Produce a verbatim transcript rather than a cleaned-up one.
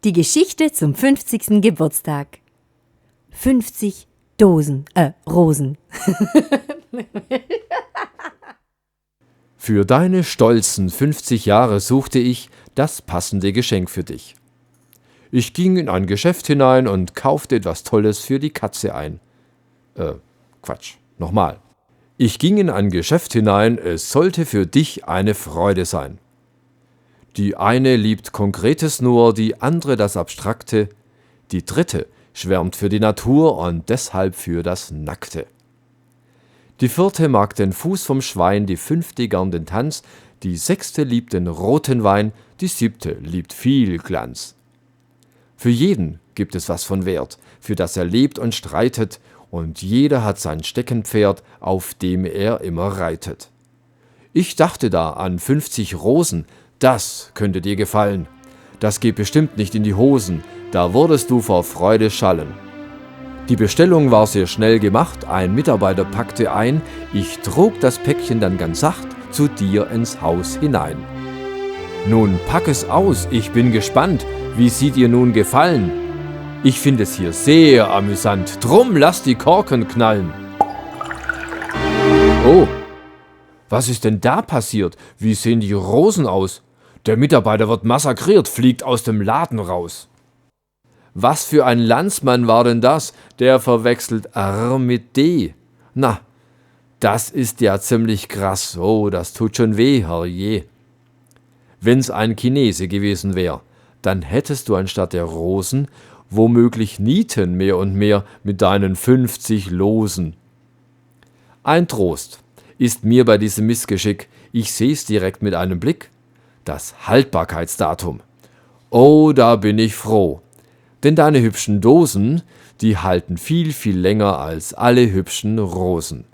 Die Geschichte zum fünfzigsten Geburtstag. Fünfzig Dosen, äh, Rosen. Für deine stolzen fünfzig Jahre suchte ich das passende Geschenk für dich. Ich ging in ein Geschäft hinein und kaufte etwas Tolles für die Katze ein. Äh, Quatsch. Nochmal. Ich ging in ein Geschäft hinein, es sollte für dich eine Freude sein. Die eine liebt Konkretes nur, die andere das Abstrakte, die dritte schwärmt für die Natur und deshalb für das Nackte. Die vierte mag den Fuß vom Schwein, die fünfte gern den Tanz, die sechste liebt den roten Wein, die siebte liebt viel Glanz. Für jeden gibt es was von Wert, für das er lebt und streitet, und jeder hat sein Steckenpferd, auf dem er immer reitet. Ich dachte da an fünfzig Rosen, das könnte dir gefallen. Das geht bestimmt nicht in die Hosen, da würdest du vor Freude schallen. Die Bestellung war sehr schnell gemacht, ein Mitarbeiter packte ein, ich trug das Päckchen dann ganz sacht zu dir ins Haus hinein. Nun pack es aus, ich bin gespannt, wie sie dir nun gefallen. Ich find es hier sehr amüsant, drum lass die Korken knallen. Oh, was ist denn da passiert? Wie sehen die Rosen aus? Der Mitarbeiter wird massakriert, fliegt aus dem Laden raus. Was für ein Landsmann war denn das? Der verwechselt R mit D. Na, das ist ja ziemlich krass. Oh, das tut schon weh, herrje. Wenn's ein Chinese gewesen wär, dann hättest du anstatt der Rosen womöglich Nieten mehr und mehr mit deinen fünfzig Losen. Ein Trost ist mir bei diesem Missgeschick, ich seh's direkt mit einem Blick, das Haltbarkeitsdatum. Oh, da bin ich froh. Denn deine hübschen Dosen, die halten viel, viel länger als alle hübschen Rosen.